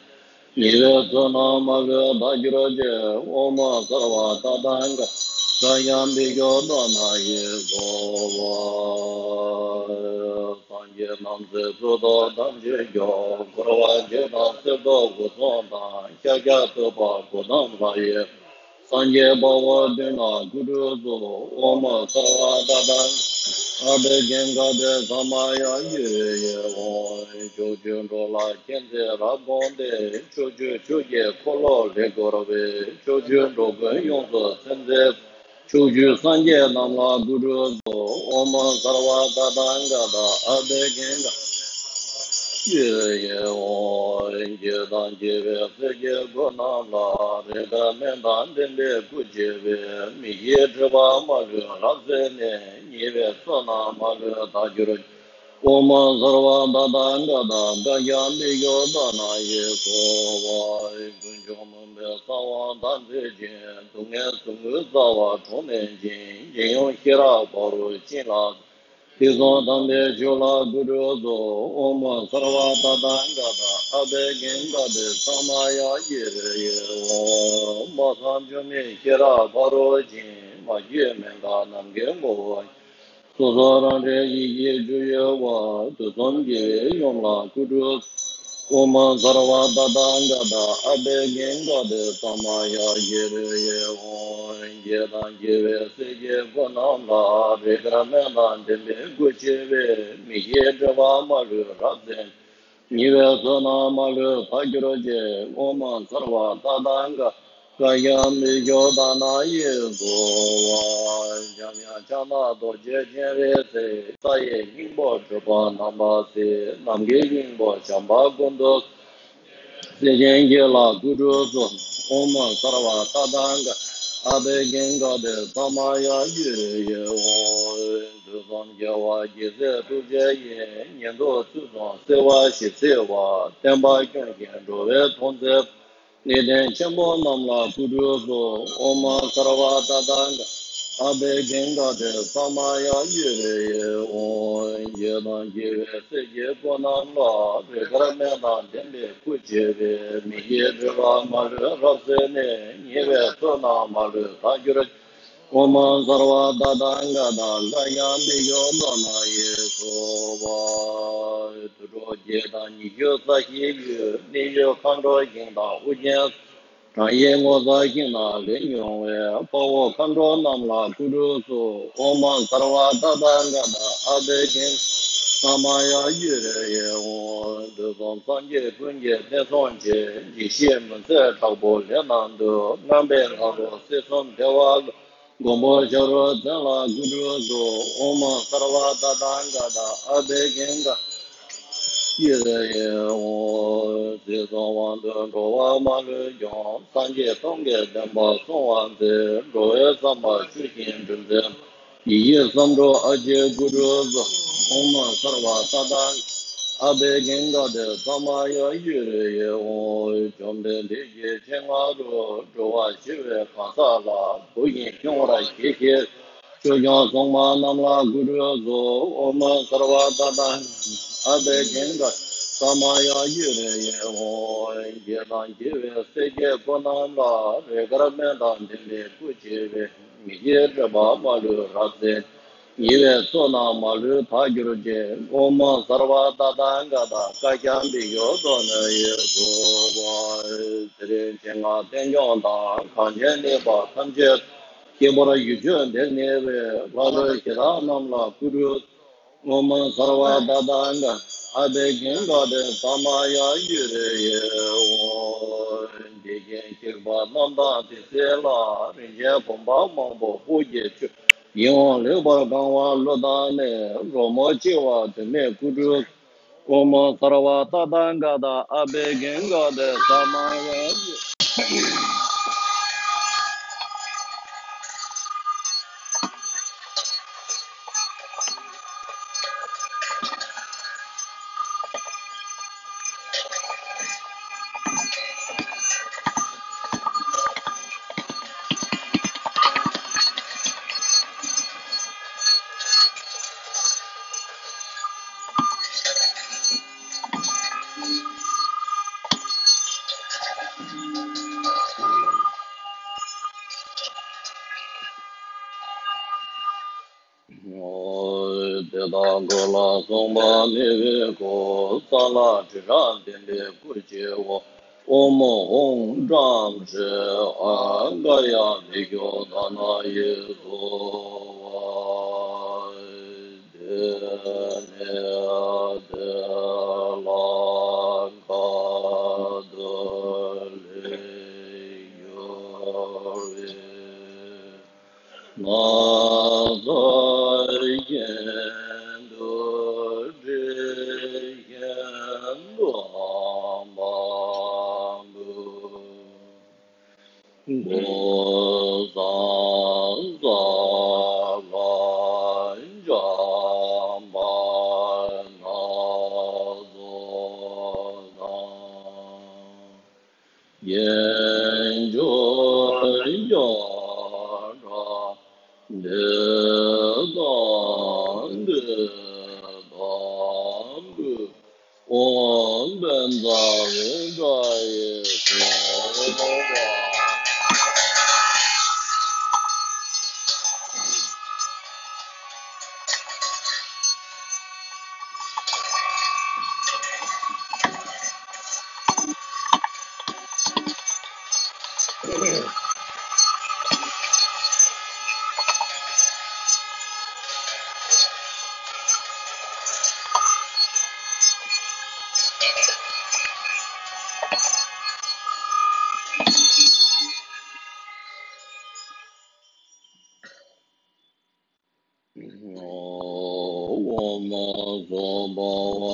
ཉེ་བའི་བསོད་ནམས་མ་ལུས་དག་གྱུར་ཅིག། ཨོཾ་སརྦ་ཏ་ཏང་ག་ཨ་ཡ་མི་ཡོ་ཏ་ན་ཡེ་སྭཱ་ཧཱ། སངས་རྒྱས་རྣམ་གསལ་གཙུག་ཏོར་ཐམས་ཅད་སྐྱོང་། འཁོར་བ་འཇིག་དང་གསེར་མདོག་དགུ་གསུམ་དང་། ཤཱཀྱ་ཐུབ་པ་གཽ་ཏམ་ལ་ཡི། སངས་རྒྱས་དཔའ་བོ་བདུན་ལ་སྐུ་འཁྲུངས་སོ། ཨོཾ་སརྦ་ཏ་ཏང་ཨ་བྷེ་ཀེ་ཀ་ཏེ་ས་མ་ཡ་ཡེ་ཧོ། ཕྱོགས་བཅུའི་འགྲོ་ལ་མཁྱེན་བརྩེ་རབ་དགོངས་ཏེ། ཕྱོགས་བཅུའི་ཆོས་ཀྱི་འཁོར་ལོ་ལེགས་བསྐོར་བའི། ཕྱོགས་བཅུའི་འགྲོ་ཀུན་ཡོངས་སུ་སེམས་བསྐྱེད། ཕྱོགས་བཅུའི་སངས་རྒྱས་རྣམས་ལ་སྐུ་འཁྲུངས་སོ། ཨོཾ་སརྦ་ཏ་ཏང་ག་ཏ་ཨ་བྷེ་ཀེ་ཀ་ཏེ་ཡེ་ཧོ། རྒྱལ་དང་རྒྱལ་བའི་སྲས་ཀྱི་སྐུ་རྣམས་ལ། རིགས་དཀར་སྨན་དང་ལྡན་པའི་སྐུ་ཆེ་བའི། མི་ཡི་སྒྲིབ་པ་མ་ལུས་རབ་བསལ་ནས། ཉེ་བའི་བསོད་ནམས་མ་ལུས་དག་གྱུར་ཅིག། ཨོཾ་སརྦ་ཏ་ཏང་ག་ཏ་བཀའ་རྒྱ་མི་བསྐྱོད་ཏ་ན་ཡེ་སྭཱ་ཧཱ། ཀུན་འབྱུང་མུན་པའི་ས་བོན་དག་འཛིན་ཅིང་། སྡུག་བསྔལ་ཟུག་རྔུའི་རྩ་བ་དྲུངས་མནན་ཅིང་། རྒྱལ་ཡུམ་ཤེས་རབ་ཕ་རོལ་ཕྱིན་ལ། ཐེག་གསུམ་དམ་པའི་ཆོས་ལ་སྐུ་འཁྲུངས་སོ། ཨོཾ་སརྦ་ཏ་ཏང་ག་ཏ་ཨ་བྷེ་ཀེ་ཀ་ཏེ་ས་མ་ཡ་ཡེ་ཧོ། སྨྲ་བསམ་བརྗོད་མེད་ཤེས་རབ་ཕ་རོལ་ཕྱིན། མ་བཅོས་མན་ངག་ནམ་མཁའི་ངོ་བོ། སོ་སོ་རང་འདྲའི་ཡེ་ཤེས་སྤྱོད་ཡུལ་བ། དུས་གསུམ་དགེ་བའི་ཡུམ་ལ་སྐུ་འཁྲུངས། ཨོཾ་སརྦ་ཏ་ཏང་ག་ཏ་ཨ་བྷེ་ཀེ་ཀ་ཏེ་ས་མ་ཡ་ཡེ་ཧོ། རྒྱལ་དང་རྒྱལ་བའི་སྲས་ཀྱི་སྐུ་རྣམས་ལ། རིགས་དཀར་སྨན་དང་ལྡན་པའི་སྐུ་ཆེ་བའི། མི་ཡི་སྒྲིབ་པ་མ་ལུས་རབ་བསལ། ཉེ་བའི་བསོད་ནམས་མ་ལུས་དག་གྱུར་ཅིག། ཨོཾ་སརྦ་ཏ་ཏང་ག་ཨ་ཡ་མི་ཡོ་ཏ་ན་ཡེ་སྭཱ་ཧཱ། འཇམ་དབྱངས་ཕྱག་ན་རྡོ་རྗེ་སྤྱན་རས་གཟིགས། ས་ཡི་སྙིང་པོ་སྒྲུབ་པ་ནམ་མཁར་གཟིགས། ནམ་མཁའི་སྙིང་པོ་བྱམས་པ་ཀུན་ཏུ། སྲས་ཆེན་བརྒྱད་ལ་སྐུ་འཁྲུངས་སོ། ཨོཾ་སརྦ་ཏ་ཏང་ག་ཨ་བྷེ་ཀེ་ཀ་ཏེ་ས་མ་ཡ་ཡེ་ཧོ། དུས་གསུམ་རྒྱལ་བ་རྒྱལ་སྲས་ཐུགས་རྗེ་ཡིས། ཉན་ཐོས་ཚུལ་བཟུང་སེལ་བ་ཞི་བྱེད་པ། བསྟན་པ་སྐྱོང་ཞིང་འགྲོ་བའི་དོན་མཛད། ལེགས་ལྡན་ཆེན་པོ་རྣམས་ལ་སྐུ་ཁྲུས་སུ། ཨོཾ་སརྦ་ཏ་ཐཱ་ག་ཨ་བྷི་ཥིང་ག་ཏེ་ས་མ་ཡ་ཡུ་རེ་ཡེ་ཧོ། རྒྱས་དང་རྒྱལ་བའི་སྲས་ཀྱི་སྐུ་རྣམས་ལ། རེས་འགའ་སྨན་དང་ལྡན་པའི་སྐུ་བྱེད་པའི། མི་སྐྱེའི་སྒྲིབ་པ་མ་ལུས་རབ་བསལ་ནས། ཉེས་པའི་ཚོགས་རྣམས་མ་ལུས་དག་གྱུར་ཅིག་ཨོཾ་སརྦ་ཏ་ཐཱ་ག་ཏ་ཀ་ཡ་མི་ཡོ་ཏོ་ན་ཡེ་སྭཱ་ཧཱ། དུད་འགྲོ་བརྒྱད་དང་ཉི་ཤུ་རྩ་བཞིའི་ཡུལ། གནས་ཡུལ་མཁའ་འགྲོ་ཞིང་དང་ཨོ་རྒྱན། བགྲང་ཡས་ངོ་མཚར་ཞིང་ན་ལེགས་མྱོང་བའི། དཔའ་བོ་མཁའ་འགྲོ་རྣམས་ལ་སྐུ་ཁྲུས་སུ། ཨོཾ་སརྦ་ཏ་ཐཱ་ག་ཏ་ཨ་བྷི་ཥིང་ས་མ་ཡ་ཡུ་རེ་ཡེ་ཧོ། དུས་གསུམ་སངས་རྒྱས་ཀུན་གྱི་བསྟན་སྲུང་ཆེ། འཇིགས་བྱེད་མུན་སེལ་དྲག་པོ་ལས་རྣམས་སྒྲོལ། རྔམ་པའི་ངར་རོ་སྲིད་གསུམ་བདེ་བ་ཀུན། མགོན་པོ་ཤ་རུ་དོན་ལ་སྐུ་ཁྲུས་སུ། ཨོཾ་སརྦ་ཏ་ཐཱ་ག་ཏ་ཨ་བྷི་ཥིང་ག་ཡུ་རེ་ཡེ་ཧོ། སྲིད་གསུམ་དབང་སྡུད་འགྲོ་བ་མ་ལུས་སྐྱོང་། སངས་རྒྱས་སྟོང་གི་བདེན་པ་གསུང་བར་མཛད། འགྲོ་བའི་བསམ་པ་ཆུ་བཞིན་འགྲུབ་མཛད། ཡེ་ཤེས་སམ་བྷོ་ཊ་ཨ་ཏི་ཤའི་སྐུ་ཁྲུས་སུ། ཨོཾ་སརྦ་ཏ་ཐཱ་ག་ཨ་བྷི་ཥིང་ག་ཏེ་ས་མ་ཡ་ཡུ་རེ་ཡེ་ཧོ། བཅོམ་ལྡན་འདས་ཀྱི་སྤྱན་སྔ་རུ། འགྲོ་བ་ཞི་བའི་གང་ཟག་ལ། བུ་ཡིས་ཁྱོད་རང་ཞི་བྱེད། ཆོས་སྐྱོང་སྲུང་མ་རྣམས་ལ་སྐུ་ཁྲུས་སུ། ཨོཾ་སརྦ་ཏ་ཐཱ་ག་ཨ་བྷི་ཥིང་ག་ས་མ་ཡ་ཡུ་རེ་ཡེ་ཧོ། རྒྱས་དང་རྒྱལ་བའི་སྲས་ཀྱི་སྐུ་རྣམས་ལ། རེས་འགའ་སྨན་དང་ལྡན་པའི་སྐུ་བྱེད་པའི། མི་སྐྱེའི་སྒྲིབ་པ་མ་ལུས་རབ་བསལ། ཉེས་པའི་ཚོགས་རྣམས་མ་ལུས་དག་གྱུར་ཅིག་ཨོཾ་སརྦ་ཏ་ཐཱ་ག་ཏ་ཀ་ཡ་མི་ཡོ་ཏོ་ན་ཡེ་སྭཱ་ཧཱ། ཚེ་རིང་ཞིང་ལྔ་བསྟན་སྐྱོང་དང་། གངས་ཅན་གླིང་པ་ཐམས་ཅད་དུ། སྐྱེ་འཕེལ་ཡུལ་ཆོས་འདིར་གནས་པའི། ལྷ་ཀླུ་གཞི་བདག་རྣམས་ལ་སྐུ་ཁྲུས། ཨོཾ་སརྦ་ཏ་ཐཱ་ག་ཨ་བྷི་ཥིང་ག་ཏེ་ས་མ་ཡ་ཡུ་རེ་ཡེ་ཧོ། བདེ་ཞིང་གཤེགས་པ་རྣམས་དང་དེ་སྲས་ལ། རིན་ཆེན་བུམ་པ་མང་པོ་ཕུད་ཀྱི་མཆོག་ཡིད་འོང་ལེགས་པར་གང་བ་ཀླུ་དང་ནི། རོལ་མོ་ཆེ་བ་དུ་མས་སྐུ་ཁྲུས། ཨོཾ་སརྦ་ཏ་ཐཱ་ག་ཏ་ཨ་བྷི་ཥིང་ག་ཏེ་ས་མ་ཡ། དེ་དག་ཀུན་ལ་གསུངས་པ་ནི་སྐུ། ས་ལ་དྲི་རབ་ལྡན་པའི་སྐུ་ཆེའོ། ཨོཾ་ཧཱུྃ་ཀྲམ་ཧྲཱིཿ་ཨ་ག་ཡ་མི་ཡོ་ཏ་ན་ཡེ་སྭཱ་ཧཱ། དེ་ནས་དེ་ལ་བཀའ་དུ་ལེགས་ཡོད་པའི། ན་ཚ་ཤིན་ཏུ་དྲི་ཤིན་ཏུ་ཧམ་པ་འབུལ། བུ་ཚ་ས་ལ་འཇམ་པ་ན་ཚ་དང་། གཡས་འཁྱིལ་རྒྱ་གྲམ་དེ་དང་འདི་དང་འདི། ཨོཾ་བཛྲ་ཝཱ་ཎ་ཡེ་སྭཱ་ཧཱ། ཨོཾ་སྭ་བྷཱ་ཝ་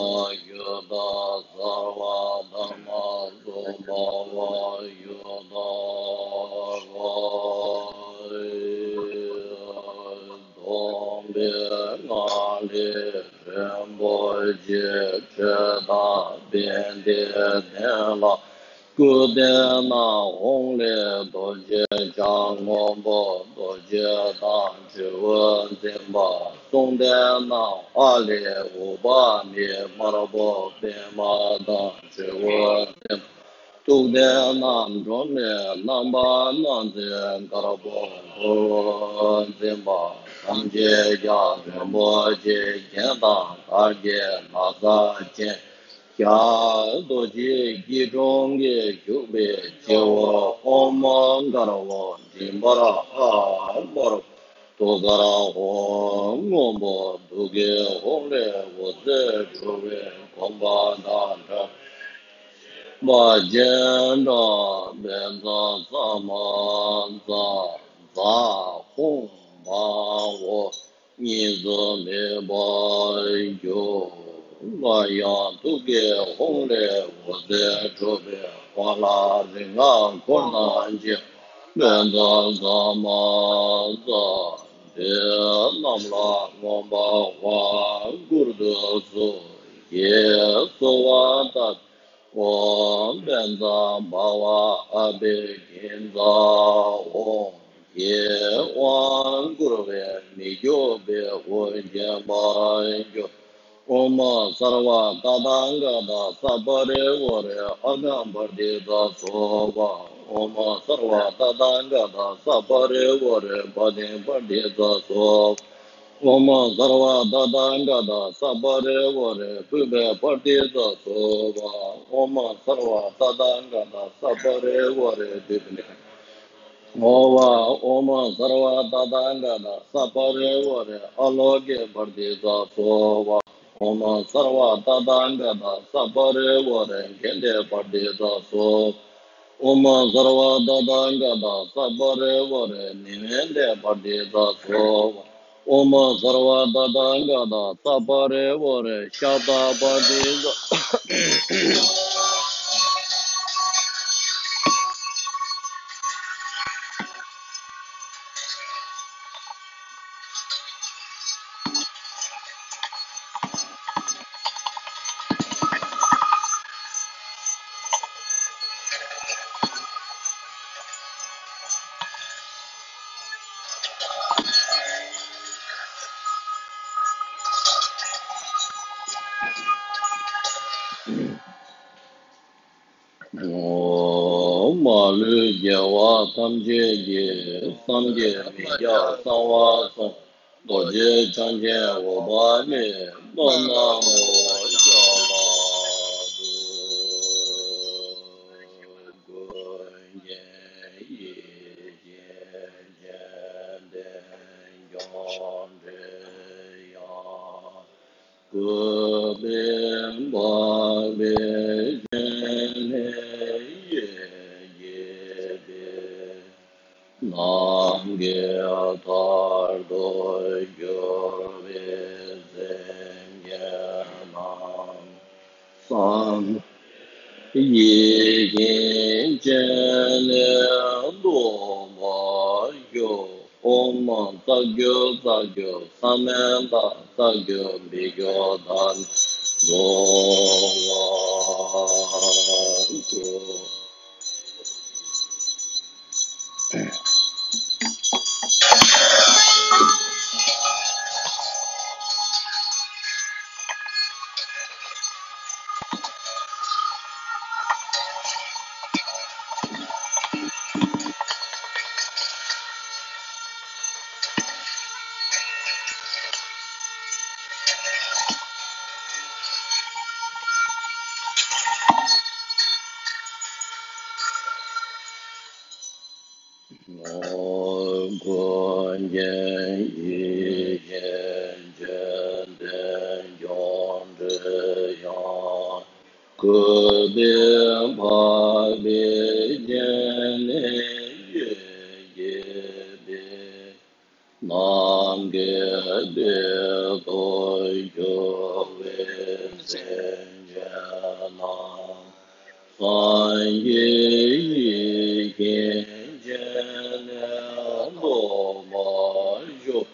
ཤུདྡྷ་སརྦ་དྷརྨ་སྭ་བྷཱ་ཝ་ཤུདྡྷ་ཧཱུྃ། སྟོང་པའི་ངང་ལས་རིན་པོ་ཆེ་ཁྲི་དང་བཻ་ཌཱུརྱ་ལྡན་ལ། སྐུ་ལྡན་ནམ་ ལྕང་སྔོན་པོ་རྡོ་རྗེ་དང་དྲིལ་བུ་འཛིན་པ། གསུང་ལྡན་རྣམས་ཨ་ལས་འོག་པ་མེ་དམར་པོ་པད་མ་དང་དྲིལ་བུ་འཛིན་པ། ཐུགས་ལྡན་རྣམས་སྒྲོལ་མའི་རྣམ་པར་སྣང་མཛད་དཀར་པོ་ཧོར་འཛིན་པ། ཐམས་ཅད་ཀྱང་རིན་པོ་ཆེའི་རྒྱན་དང་གར་གྱི་ན་བཟའ་ཅན། ཞབས་རྡོ་རྗེའི་སྐྱིལ་ཀྲུང་གིས་བཞུགས་པའི་སྤྱི་བོར་ཨོཾ་མ་གར་བོ་མགྲིན་པར་ཨཱཿདྷཱར། ཐུགས་ཀར་ཧཱུྃ་སྔོན་པོ་དུག་གི་ཧཱུྃ་ལས་འོད་ཟེར་འཕྲོ་བའི་དགོངས་པ་དང་འདྲ་བ་ཅན་དང་། བཛྲ་ས་མ་ཛཿཛཿཧཱུྃ་བྷཱ་ཧོ། གཉིས་སུ་མེད་པར་གྱུར། སླར་ཡང་དུག་གི་ཧཱུྃ་ལས་འོད་ཟེར་འཕྲོ་བའི་དགོངས་ལ་རིག་སྔགས་འཁོར་དང་བཅས་པ་བཛྲ་ས་མ་ཛཿཛཿ་དེ་རྣམས་ལ་མངོན་པར་དབང་བསྐུར་དུ་གསོལ། ཞེས་གསོལ་བ་བཏབ། ཨོཾ་བཛྲ་བྷ་ཝ་ཨ་བྷི་ཥིཉྩ་ཧཱུྃ། ཞེས་དབང་བསྐུར་བས་མི་འཁྱོག་པའི་དབུགས་འབྱིན་པར་གྱུར། ཨོཾ་སརྦ་ཏ་ཐཱ་ག་ཏ་སབ་པ་རི་ཝཱ་རེ་ཨ་གྷཾ་པ་ཏི་ཙ་སྭཱ་ཧཱ། ཨོཾ་སརྦ་ཏ་ཐཱ་ག་ཏ་སབ་པ་རི་ཝཱ་རེ་པ་ཏིཾ་པ་ཏི་ཙ་སྭཱ་ཧཱ། ཨོཾ་སརྦ་ཏ་ཐཱ་ག་ཏ་སབ་པ་རི་ཝཱ་རེ་པུཥྤེ་པ་ཏི་ཙ་སྭཱ་ཧཱ། ཨོཾ་སརྦ་ཏ་ཐཱ་ག་ཏ་སབ་པ་རི་ཝཱ་རེ་དཱི་པ་ཎི་ཨོཾ་སརྦ་ཏ་ཐཱ་ག་ཏ་སབ་པ་རི་ཝཱ་རེ་ཨ་ལོ་ཀེ་པ་ཏི་ཙ་སྭཱ་ཧཱ། ཨོཾ་སརྦ་ཏ་ཐཱ་ག་ཏ་སབ་པ་རི་ཝཱ་རེ་གྷནྟེ་པ་ཏི་ཙ་སྭཱ་ཧཱ། ཨོཾ་སརྦ་ཏ་ཐཱ་ག་ཏ་སབ་པ་རི་ཝཱ་རེ་ནི་ཝན་ཏེ་པ་ཏི་ཙ་སྭཱ་ཧཱ། ཨོཾ་སརྦ་ཏ་ཐཱ་ག་ཏ་སབ་པ་རི་ཝཱ་རེ་ཤ་ཏ་པ་ཏི་ཙ། མ་ལུས་དགེ་བ་ཐམས་ཅད་ཀྱི། བསམ་གྱིས་མི་ཁྱབ་གསང་བ་གསུམ། རྡོ་རྗེ་འཆང་ཆེན་འོད་དཔག་མེད། རྣམ་སྣང་ངོ་བོ་ཤར་ལ་འདུད། ཀུན་མཁྱེན་ཡེ་ཤེས་མཚན་ལྡན་མཆོག་འདྲི་ཡང་། གུས་པས་འཕགས་པའི་སྤྱན་ནས་ཡིད་ཀྱི་དཔལ། ནམ་མཁའི་མཐར་ཐུག་གྱུར་པའི་སེམས་ཅན་རྣམས། བསམ་ཡིད་བཞིན་སྤྱན་ནས་བཟློག་པར་ཤོག་ཨོཾ་རྩ་བརྒྱུད་རྩ་བརྒྱུད་ས་མན་ཏ། རྩ་བརྒྱུད་བི་ཛ་ཏ་ནི་རྫོགས་པར་ཤོག་ཀུན་མཁྱེན་ཡེ་ཤེས་མཚན་ལྡན་མཆོག་འདྲི་ཡང་། གུས་པས་འཕགས་པའི་སྤྱན་ནས་ཡིད་ཀྱི་དཔལ། ནམ་མཁའི་མཐས་གཏུགས་གྱུར་པའི་སེམས་ཅན་རྣམས། སངས་རྒྱས་ཡེ་ཤེས་སྤྱན་ནས་རྫོགས་པར་ཤོག་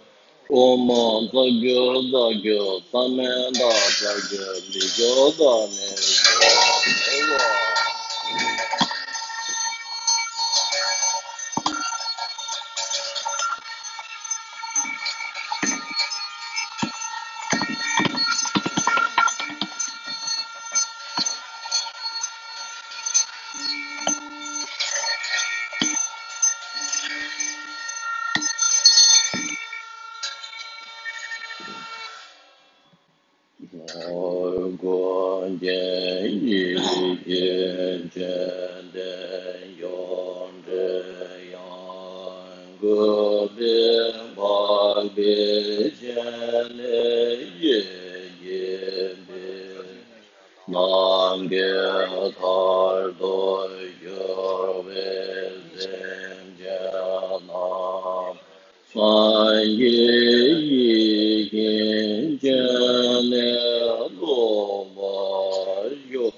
ཨོཾ་རྩ་བརྒྱུད་རྩ་བརྒྱུད་ས་མན་ཏ། རྩ་བརྒྱུད་བི་ཛ་ཏ་ནི་རྫོགས་པར། རྒྱལ་ཡིད་ཀྱི་ཆོས་འདི་ཡོངས་གྲོལ་ཡང་། གུས་པས་འཕགས་པའི་སྤྱན་ལས་བཞེས་ཀྱི་ཕྱིར། ནམ་མཁའི་མཐར་ཐུག་གྱུར་པའི་སེམས་ཅན་རྣམས། སངས་རྒྱས་ཡིད་བཞིན་སྤྱན་ལས་རྟོགས་པར་ཤོག།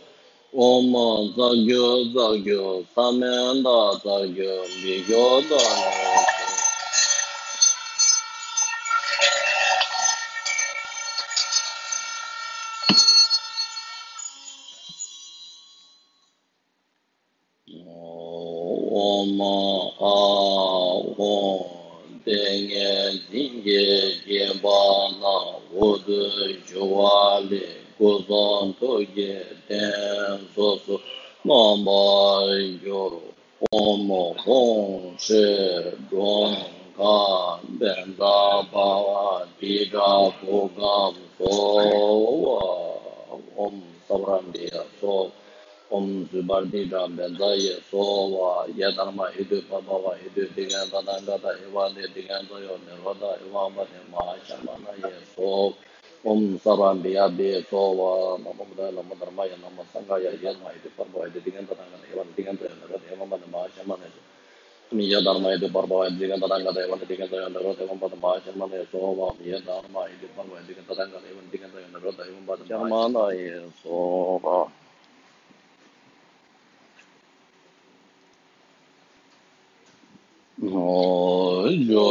ཨོཾ་རྩ་བརྒྱུད་རྩ་བརྒྱུད་ས་མན་ཏ་རྩ་བརྒྱུད་བི་ཤྭ་ཏ་ནས། ཨོཾ་ཨཱཿཧཱུྃ། ཏིང་ངེ་འཛིན་གྱི་སྦྱིན་པ་རྣམས་འོ་དོད་ཞུ་བ་ལས་སྐུ་གསུང་ཐུགས་ཀྱི་རྟེན་སོ་སོར་བསྣམས་པར་ཞུ། ཨོཾ་ཧཱུྃ་ཧྲཱིཿབྱོར་དཀར་བཛྲ་བྷ་ཝ་ཏི་ཏྲ་བྷཱུ་ཀཾ་སྭཱ་ཧཱ། ཨོཾ་ས་བ་ར་མི་ཡ་སྭཱ་ཧཱ། ཨོཾ་སུ་པརྞི་ཏྲ་བཛྲ་ཡེ་སྭཱ་ཧཱ། ཡེ་དྷརྨཱ་ཧེ་ཏུ་བྷ་བ་ཝཱ་ཧེ་ཏུ་ཏི་ག་ཏ་ཏ་ག་ཏ་ཨེ་ཝ་ཏེ་ཏི་ག་ཙ་ཡོ་ནི་རོ་དྷ་ཨེ་ཝ་མ་ཏེ་མ་ཧཱ་ཤ་མ་ན་ཡེ་སྭཱ་ཧཱ། ཨོཾ་ས་བ་ར་མི་ཡ་བྷྱེ་སྭཱ་ཧཱ། ན་མོ་བུདྡྷཱ་ཡེ། ན་མོ་དྷརྨཱ་ཡེ། ན་མོ་སངྒྷཱ་ཡེ། ཡེ་དྷརྨཱ་ཧེ་ཏུ་བྷ་བ་ཝཱ་ཧེ་ཏུ་ཏི་ག་ཏ་ཏ་ག་ཏ་ཨེ་ཝ་ཏེ་ཏི་ག་ཙ་ཡོ་ནི་རོ་དྷ་ཨེ་ཝ་མ་ཏེ་མ་ཧཱ་ཤ་མ་ན་ཡེ་སྭཱ་ཧཱ། ཡེ་དྷརྨཱ་ཧེ་ཏུ་བྷ་བ་ཝཱ་ཧེ་ཏུ་ཏི་ག་ཏ་ཏ་ག་ཏ་ཨེ་ཝ་ཏེ་ཏི་ག་ཙ་ཡོ་ནི་རོ་དྷ་ཨེ་ཝ་མ་ཏེ་མ་ཧཱ་ཤ་མ་ན་ཡེ་སྭཱ་ཧཱ། ཡེ་དྷརྨཱ་ཧེ་ཏུ་བྷ་བ་ཝཱ་ཧེ་ཏུ་ཏི་ག་ཏ་ཏ་ག་ཏ་ཨེ་ཝ་ཏེ་ཏི་ག་ཙ་ཡོ་ནི་རོ་དྷ་ཨེ་ཝ་མ་ཏེ་མ་ཧཱ་ཤ་མ་ན་ཡེ་སྭཱ་ཧཱ། ཇོ་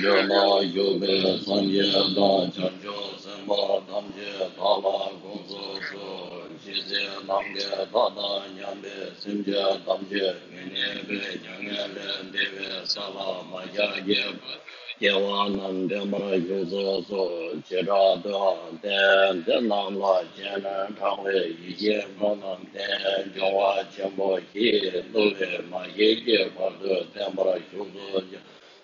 ཇོ་ན་བཞུགས་པའི་སངས་རྒྱས་དང་བྱང་ཆུབ་སེམས་དཔའ་ཐམས་ཅད་བདག་ལ་དགོངས་སུ་གསོལ། ཇི་སྲིད་ནམ་མཁའི་མཐའ་དང་མཉམ་པའི་སེམས་ཅན་ཐམས་ཅད་མི་གནས་པའི་མྱ་ངན་ལས་འདས་པའི་ས་ལ་མ་ཞག་གི་བར་དུ་སྐྱེ་བ་རྣམས་བརྟན་པར་གྱུར་ཅིག་གསོལ། བྱེ་བྲག་ཏུའང་བསྟན། དེ་རྣམས་ལ་སྤྱན་དྲངས་པའི་ཡིད་བཞིན་པ་རྣམས་བརྟན། འབྱུང་བ་ཆེན་པོ་བཞིས་བསླུ་བའི་མ་ཞིག་གི་བར་དུ་བརྟན་པར་བཞུགས་སུ་གསོལ།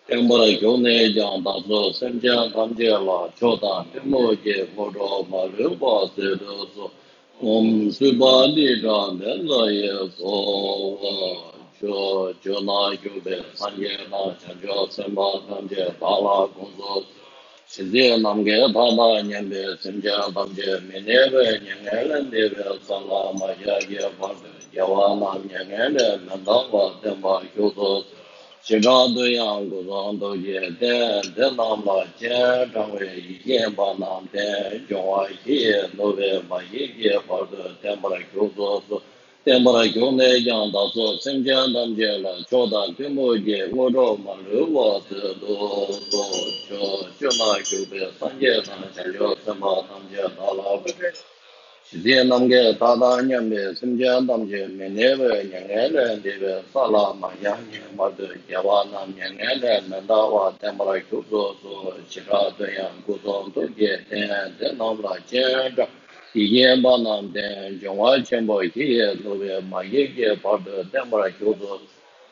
བརྟན་པར་བཞུགས་ནས་ཀྱང་བདག་སོགས་སེམས་ཅན་ཐམས་ཅད་ལ་མཆོག་དང་ཐུན་མོང་གི་དངོས་གྲུབ་མ་ལུས་པ་སྩལ་དུ་གསོལ། ཨོཾ་སུ་པ་ཏི་ཏྲ་བཛྲ་ཡེ་སྭཱ་ཧཱ། ཇོ་ཇོ་ན་བཞུགས་པའི་སངས་རྒྱས་དང་བྱང་ཆུབ་སེམས་དཔའ་ཐམས་ཅད་བདག་ལ་དགོངས་སུ་གསོལ། ཇི་སྲིད་ནམ་མཁའི་མཐའ་དང་མཉམ་པའི་སེམས་ཅན་ཐམས་ཅད་མི་གནས་པའི་མྱ་ངན་ལས་འདས་པའི་ས་ལ་མ་ཞག་གི་བར་དུ་སྐྱེ་བ་རྣམས་མྱ་ངན་ལས་མི་འདའ་བར་བརྟན་པར་བཞུགས་སུ་གསོལ། བྱེ་བྲག་ཏུ་ཡང་སྐུ་གསུང་ཐུགས་ཀྱི་རྟེན་དེ་རྣམས་ལ་སྤྱན་དྲངས་པའི་ཡིད་བཞིན་པ་རྣམས་བརྟན། འབྱུང་བ་བཞིས་བསླུ་བའི་མ་ཞིག་གི་བར་དུ་བརྟན་པར་བཞུགས་སུ་གསོལ། བརྟན་པར་བཞུགས་ནས་ཀྱང་བདག་སོགས་སེམས་ཅན་ཐམས་ཅད་ལ་མཆོག་དང་ཐུན་མོང་གི་དངོས་གྲུབ་མ་ལུས་པ་སྩལ་དུ་གསོལ། ཇོ་ཇོ་ན་བཞུགས་པའི་སངས་རྒྱས་དང་བྱང་ཆུབ་སེམས་དཔའ་ཐམས་ཅད་བདག་ལ་དགོངས་སུ་གསོལ། ཇི་སྲིད་ནམ་མཁའི་མཐའ་དང་མཉམ་པའི་སེམས་ཅན་ཐམས་ཅད་མི་གནས་པའི་མྱ་ངན་ལས་འདས་པའི་ས་ལ་མ་ཞག་གི་བར་དུ་སྐྱེ་བ་རྣམས་མྱ་ངན་ལས་མི་འདའ་བར་བརྟན་པར་བཞུགས་སུ་གསོལ། བྱེ་བྲག་ཏུ་ཡང་སྐུ་གསུང་ཐུགས་ཀྱི་རྟེན་དེ་རྣམས་ལ་སྤྱན་དྲངས་ཡིད་བཞིན་པ་རྣམས་བརྟན། འབྱུང་བ་ཆེན་པོ་བཞིས་བསླུ་བའི་མ་ཞིག་གི་བར་དུ་བརྟན་པར་བཞུགས་སུ།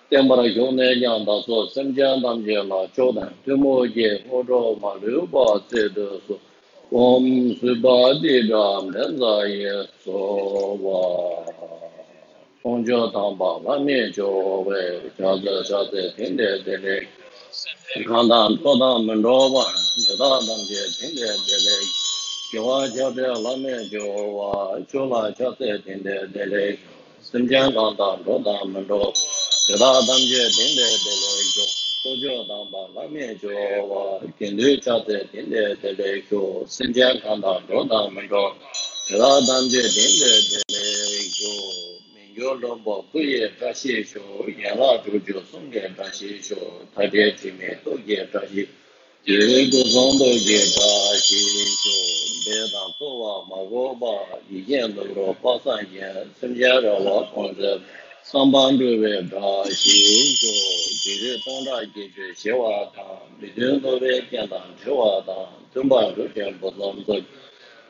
བརྟན་པར་བཞུགས་ནས་ཀྱང་བདག་སོགས་སེམས་ཅན་ཐམས་ཅད་ལ་མཆོག་དང་ཐུན་མོང་གི་དངོས་གྲུབ་མ་ལུས་པ་སྩལ་དུ་གསོལ། ཨོཾ་སུ་པ་ཏི་ཏྲ་བཛྲ་ཡེ་སྭཱ་ཧཱ། དཀོན་མཆོག་དམ་པ་ལྷ་མིའི་ཇོ་བོ། ཕྱག་འཚལ་ཕྱག་འཚལ་བདེ་ལྡན་བདེ་ལེགས། གང་དང་འགྲོགས་དང་མི་འགྲོགས་པ། དེ་དག་ཐམས་ཅད་བདེ་ལྡན་བདེ་ལེགས། རྒྱལ་བ་ཕྱག་བྲལ་བླ་མེད་སྤྱོད་པ། ཆོས་ལ་ཕྱག་འཚལ་བདེ་ལྡན་བདེ་ལེགས། སེམས་ཅན་གང་དང་འགྲོགས་དང་མི་འགྲོགས། དེ་དག་ཐམས་ཅད་བདེ་ལྡན་བདེ་ལེགས། དཀོན་མཆོག་དམ་པ་བླ་མེད་སྤྱོད་པ། དགེ་འདུན་ཕྱག་འཚལ་བདེ་ལྡན་བདེ་ལེགས། སེམས་ཅན་གང་དང་འགྲོགས་དང་མི་འགྲོགས། དེ་དག་ཐམས་ཅད་བདེ་ལྡན་བདེ་ལེགས། མི་འགྱུར་ལྷུན་པོ་སྐུ་ཡི་བཀྲ་ཤིས་ཤོག །ཡན་ལག་དྲུག་ཅུ་གསུམ་གྱི་བཀྲ་ཤིས་ཤོག །མཐའ་བྲལ་དྲི་མེད་ཐུགས་ཀྱི་བཀྲ་ཤིས། རྒྱལ་བའི་སྐུ་གསུང་ཐུགས་ཀྱི་བཀྲ་ཤིས་ཤོག །འབད་དང་རྩོལ་བ་མ་གོས་པ། ཡིད་བཞིན་ནོར་བུ་དཔག་བསམ་ཤིང་། སེམས་ཅན་རེ་བ་ཕུན་སུམ། བསམ་པ་འགྲུབ་པའི་བཀྲ་ཤིས་ཤོག །བགེགས་རིགས་སྟོང་ཕྲག་བརྒྱད་ཅུ་ཞི་བ་དང་། མི་མཐུན་ནོར་བུའི་རྐྱེན་དང་བྲལ་བ་དང་། མཐུན་པར་འགྲུབ་ཅིང་ཕུན་སུམ་ཚོགས།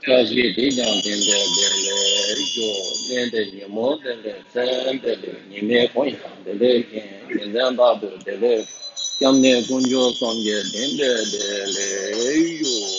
བཀྲ་ཤིས་དེས་ཀྱང་དེང་འདིར་བདེ་ལེགས་ཤོག །གནས་འདིར་ཉིན་མོ་བདེ་ལེགས་མཚན་བདེ་ལེགས། ཉི་མའི་གུང་ཡང་བདེ་ལེགས་ཤིང་། ཉིན་མཚན་རྟག་ཏུ་བདེ་ལེགས། སྐྱབས་གནས་དཀོན་མཆོག་གསུམ་གྱི་དེང་འདིར་བདེ་ལེགས་ཤོག་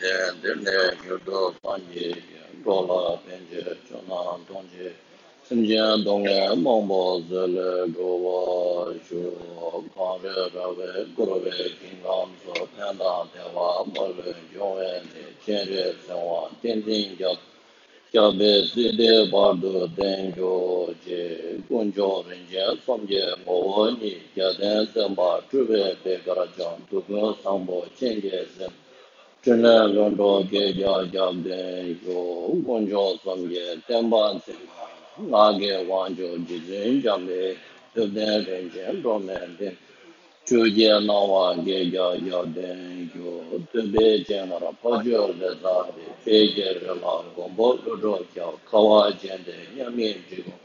ལས། འདི་ནས་མྱུར་དུ་སངས་རྒྱས་ཀྱི། འགྲོ་ལ་ཕན་ཕྱིར་ཇོ་ནང་ཐུགས་རྗེ། སེམས་ཅན་སྡུག་བསྔལ་མང་པོ་སེལ་བར་ཤོག་གངས་རི་ར་བས་བསྐོར་བའི་ཞིང་ཁམས་སུ། ཕན་དང་བདེ་བ་མ་ལུས་འབྱུང་བའི་གནས། སྤྱན་རས་གཟིགས་དབང་བསྟན་འཛིན་རྒྱལ། ཞབས་པད་སྲིད་མཐའི་བར་དུ་བརྟན་གྱུར་ཅིག་དཀོན་མཆོག་རིན་ཆེན་གསུམ་གྱི་ངོ་བོ་ཉིད། རྒྱལ་བསྟན་སེམས་དཔའ་སྤྲུལ་པའི་པད་དཀར་འཆང་། སྡུག་ཀུན་བཟང་པོ་སྤྱན་གྱིས་བསིལ། འཕྲིན་ལས་ལྷུན་གྲུབ་རྒྱལ་མཆོག་རྒྱབ་བརྟན་ཤོག་དཀོན་མཆོག་གསུམ་གྱི་བསྟན་པ་འཛིན་པ། སྔགས་ཀྱི་དབང་ཕྱུག་རྗེ་བཙུན་འཇམ་དཔལ། ཐུབ་བསྟན་རིན་ཆེན་སྒྲོན་མེ་བརྟན། ཆོས་ཀྱི་སྣང་བ་རྒྱལ་མཆོག་རྒྱབ་བརྟན་ཤོག་བསྟན་པའི་སྤྱན་སྔར་འཕགས་མཆོག་རི་དྭགས་འདི། དཔལ་གྱི་རི་ལ་མགོན་པོ་ཀླུ་སྒྲུབ་སྐྱབས། ཁ་བ་ཅན་དེ་མཉམ་མེད་འབྲི་གུང་།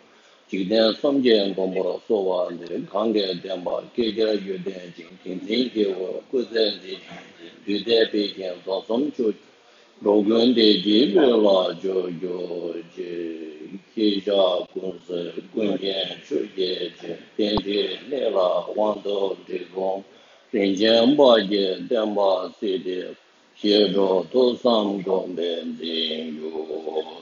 འཇིག་རྟེན་གསུམ་གྱི་མགོན་པོར་གསོལ་བ་འདེབས། གང་གི་བསྟན་པ་བསྐལ་བརྒྱར་བརྒྱུད་ལྡན་ཅིང་། དེང་འཛིན་སྐྱེ་བོའི་སྐུ་ཚེ་མཛེས་ཤིང་བརྟན། བདུད་སྡེ་འབིགས་ཤིང་རྫོགས་སངས་ཆོས། འགྲོ་ཀུན་བདེ་སྐྱིད་ལུས་ལ་འབྱོར་གྱུར་ཅིག་ཤེས་བྱ་ཀུན་གསལ་ཀུན་མཁྱེན་ཆོས་ཀྱི་རྗེ། རྟེན་འབྲེལ་གནས་ལ་དབང་ཐོབ་འབྲི་གུང་། རིན་ཆེན་དཔལ་གྱི་བསྟན་པ་སྲིད་མཐའི། བཞད་སྒྲོག་ཐུགས་བསམ་སྒོམ་པས་འཛིན་གྱུར།